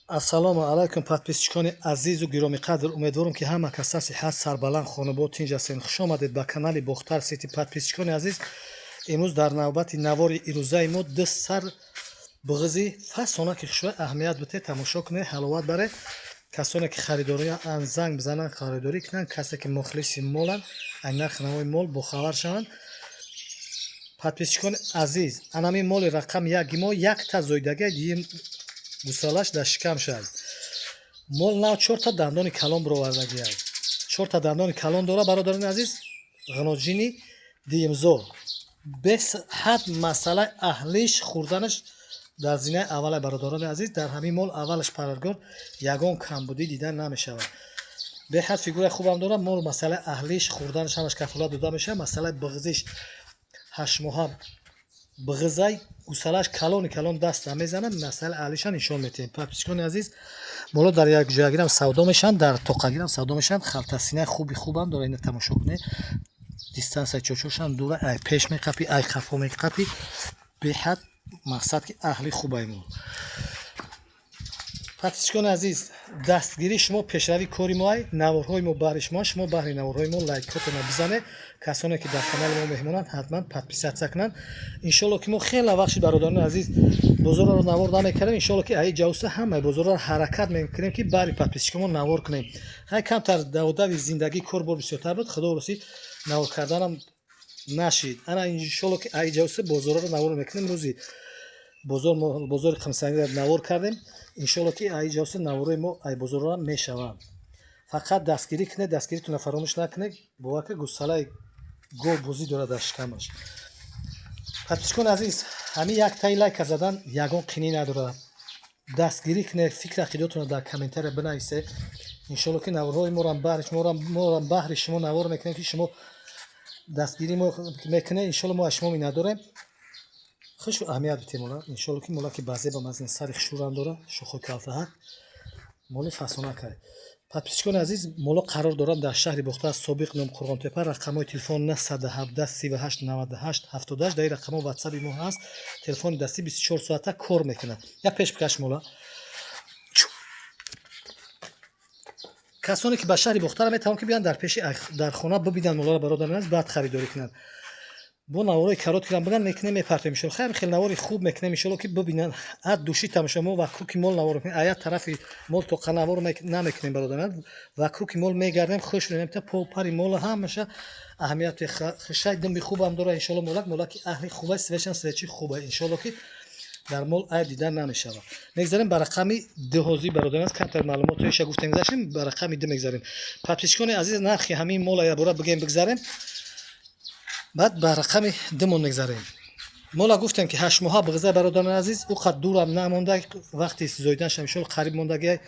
Ассалому алайкум, подписчикони азизу гиромиқадр. Умедворам, ки ҳама каса сиҳат, сарбаланд, хонобод, тинҷ ҳастед. Хуш омадед ба канали Бохтар Сити. Подписчикони азиз, имрӯз дар навбати навори ирӯзаи мо ду сар буғизи фасона, ки хушвай, аҳамият битед, тамошо кунед, ҳаловат баред. Касоне ки харидориан, занг бизананд, харидорӣ кунанд. Касе ки мухлиси моланд, ай нархи навои мол бохабар шаванд. Подписчикони азиз, анами моли рақами яки мо якта зоидагия, дим гусалаш дар шикам шад. Мол нав чорта дандони калон бировардагиай, чорта дандони калон дора. Бародарони азиз, ғиноҷини диимзо, беҳад масъалаи аҳлиш, хӯрданаш дар зинаи аввала. Бародарони азиз, дар ҳамин мол аввалаш парвардгор ягон камбудӣ дида намешавад. Беҳад фигураи хубам дорад мол. Масъалаи аҳлиш, хӯрданаш ҳамаш кафолат дода мешавад. Масъалаи бағзиш, 8 моҳа бағизай, гусалаш калони калон, даст намезанад. Масъалаи аҳлиша нишон метиҳем. Подписчикони азиз, моло дар якҷоягирам савдо мешаванд, дар тоқагирам савдо мешаванд. Халтасинаи хуби хубам дора. Ина тамошо кунед, дистанция чочошам дура, ай пеш меқапӣ, ай қафо меқапӣ. Беҳад мақсад ки аҳли хубай мол. Подписчикони азиз, дастгирии шумо пешравии кори моай. Наворҳои мо баҳри шумо, шумо баҳри наворҳои мо. Лайкотона бизанед. Касоне ки дар канали мо меҳмонанд, ҳатман подписаться кунанд. Иншолло ки мо хеле вақт шид, бародарони азиз, бозорро навор намекардем. Иншолло ки аи ҷавса ҳамаи бозорро ҳаракат мекунем, ки баҳри подписчикомо навор кунем. Хай, камтар даводави зиндагӣ, корбор бисёртар буд, худо росӣ, навор карданам нашид. Ана, иншолло ки аи ҷавса бозорро навор мекунем. Рӯзи бозор, бозори Қимсангиро навор кардем. Иншолло ки аи ҷавса наворои мо ай бозорро мешаванд. Фақат дастгирӣ кунед, дастгиритонро фаромӯш накунед. Бовар кунед, гусалаи гов бозӣ дорад дар шикамаш. Подписчикони азиз, ҳамин як таи лайка задан ягон қинӣ надорад. Дастгирӣ кунед, фикр ақидотонро дар комментария бинависед. Иншолло ки наворҳои морам баҳри шумо навор мекунем, ки шумо дастгирӣ мекунед. Иншолло мо аз шумо миннатдорем. Хушу аҳамият битем мола. Иншолло ки мола ки баъзе ба мазни сари хушурам дора, шохои калтаҳак, моли фасона кард. Подписчикони азиз, моло қарор доранд дар шаҳри Бохтар, собиқ ном Қурғонтепа. Рақамҳои телефон 917 38 98 78. Дар ин рақамҳо ватсаби мо ҳаст. Телефони дастӣ 24 соата кор мекунад. Як пеш бикаш мола. Касоне ки ба шаҳри Бохтара метавонанд, ки биёянд, дар пеши дар хона бибинанд моларо, бародарон азиз, баъд харидорӣ кунанд. Бо наворои короткирам биган мекунем, мепартоем. Иншолло хайр, хеле навори хуб мекунем. Иншолло ки бибинанд, ад души тамошо. Мо вокруги мол навор мекунем, ая тарафи мол тоқа навор намекунем, бародарон. Вокруги мол мегардем, хуш та по пари мола ҳамаша аҳамияти хишай. Думби хубам дора. Иншолло молак, молаки аҳли хуба, свечам свечи хуба. Иншолло ки дар мол айб дида намешавад. Мегзарем ба рақами ду ҳозир, бародарон. Камтар маълумотоиша гуфтем, гузаштем, ба рақами ду мегзарем. Подписчикони азиз, нархи ҳамин мола ябора бигем, бигзарем, баъд ба рақами думон мегзарем. Мола гуфтем ки 8 моҳа бағиза. Бародарони азиз, ӯ қад дурам намонда, вақти зоиданашам иншолло қариб мондагиай.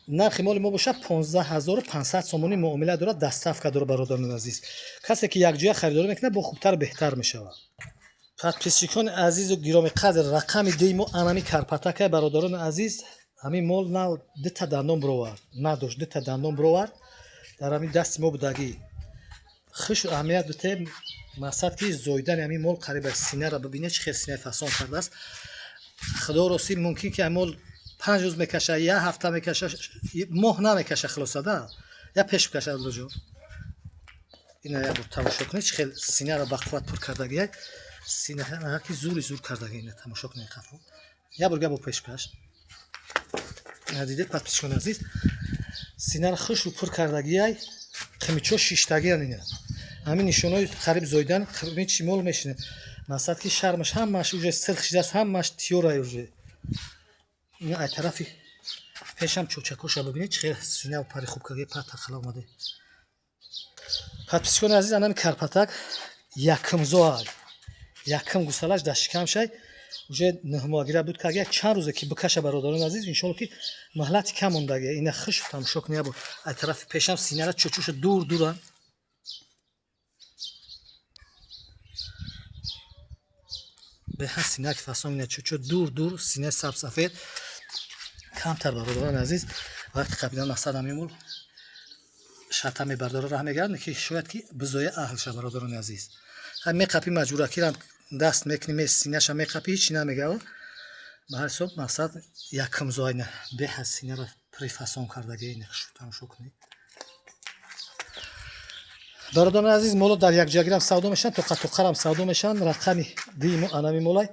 Нархи моли мо бошад 15 500 сомонӣ. Муомила дорад, доставка дорад. Бародарони азиз, касе ки якҷоя харидорӣ мекунад, бо хубтар, беҳтар мешавад. Подписчикони азизу гиромиқадр, рақами дуи мо анами карпатакай. Бародарони азиз, ҳамин мол нав дута дандон бировард, надошт, дута дандон бировард, дар ҳамин дасти мо будагӣ. Хушу аҳамият битем, мақсад ки зоидани ҳамин мол қариба. Синара бибинед, чӣ хел синаи фасон кардааст. Худо ростӣ, мумкин ки ҳамин мол 5 рӯз мекаша, як ҳафта мекаша, моҳ намекаша. Хулосада я пеш бикаша, абдуллоҷон. Ина як бор тамошо кунед, чӣ хел синара бақувват пур кардагиай. Синаки зури зур кардаги. Ина тамошо кунед, қафо як бор габо пеш бикаш. Ина дидед, подписчикони азиз, синара хушу пур кардагиай, қимичо шиштагиан. Ина ҳамин нишонаҳои қариб зоидан, қимичи мол мешинад. Мақсад ки шармаш ҳамаш уже сирх шидааст, ҳамаш тиёрай уже. Ина ай тарафи пешам чӯчакоша бибинед, чӣ хел синаву пари хуб кардаги, пата хала омаде. Подписчикони азиз, анами карпатак якумзоай, якум гусалаш дар шикамшай, уже 9 моҳагира буд кард, як чанд рӯзе ки бикаша. Бародарони азиз, иншолло ки муҳлати кам мондагия. Ина хуш тамошо кунед, ябо ай тарафи пешам синара чӯчӯша дур дуран. Беҳад синаки фасон, ина чӯчӯ дур дур, синаи сабсафед камтар. Бародарони азиз, вақти қабидан мақсад ҳамин мол шата мебардора, раҳ мегардад, ки шояд ки бизоя аҳл ша. Бародарони азиз, меқапи, маҷбуракирам даст мекунӣ, синаша меқапӣ, ҳичи намегава. Ба ҳар ҳисоб, мақсад, якумзоайна беҳад синара прифасон кардаги. Шу тамошо кунед, бародарони азиз. Моло дар якҷоягирам савдо мешаванд, тоқа тоқарам савдо мешаванд. Рақами димо анами молай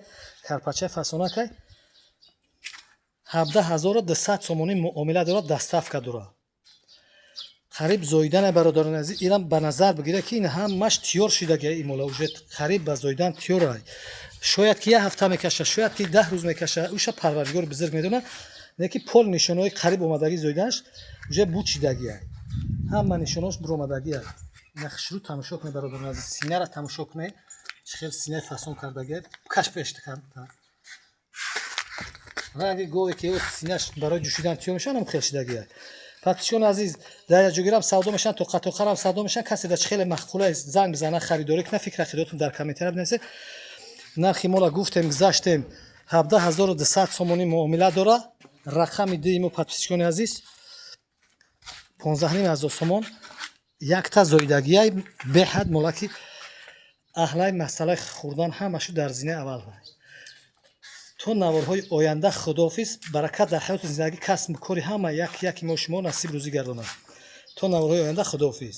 карпачаи фасонакай, 17 200 сомонӣ муомила дорад, доставка дорад. Қариб зоидане, бародарони азиз. Инам ба назар бигиред, ки ин ҳамаш тиёр шидаги. Ин мола уже қариб ба зоидан тиёр. Шояд ки як ҳафта мекаша, шояд ки 10 рӯз мекаша, уша Парвардигори бузург медонад. Леки пол нишонаҳои қариб омадагӣ зоиданаш уже бучидагия, ҳама нишонаҳош буромадагия. Нахшрӯ тамошо кунед, бародарони азиз, синара тамошо кунед, чӣ хел синаи фасон кардагия. Каш пеш, ранги гове ки синаш барои ҷӯшидан тиёр мешавад, ҳам хел шидагия. Подписчикони азиз, дар якҷогирам савдо мешаванд, тоқа тоқарам савдо мешаванд. Касе да чӣ хеле маъқула, занг бизана, харидорӣ кунад. Фикр ақидотон дар комментария бинависед. Нархи мола гуфтем, гузаштем, 17 200 сомонӣ муомила дора. Рақами дуюмо, подписчикони азиз, 15 500 сомон, якта зоидагияй. Беҳад молаки аҳлаи масъалаи хӯрдан ҳамашу дар зинаи аввал. То наворҳои оянда худоҳофиз. Баракат дар ҳаёту зиндагӣ, касбу кори ҳама як яки мо шумо насиб рӯзӣ гардонад. То наворҳои оянда худоҳофиз.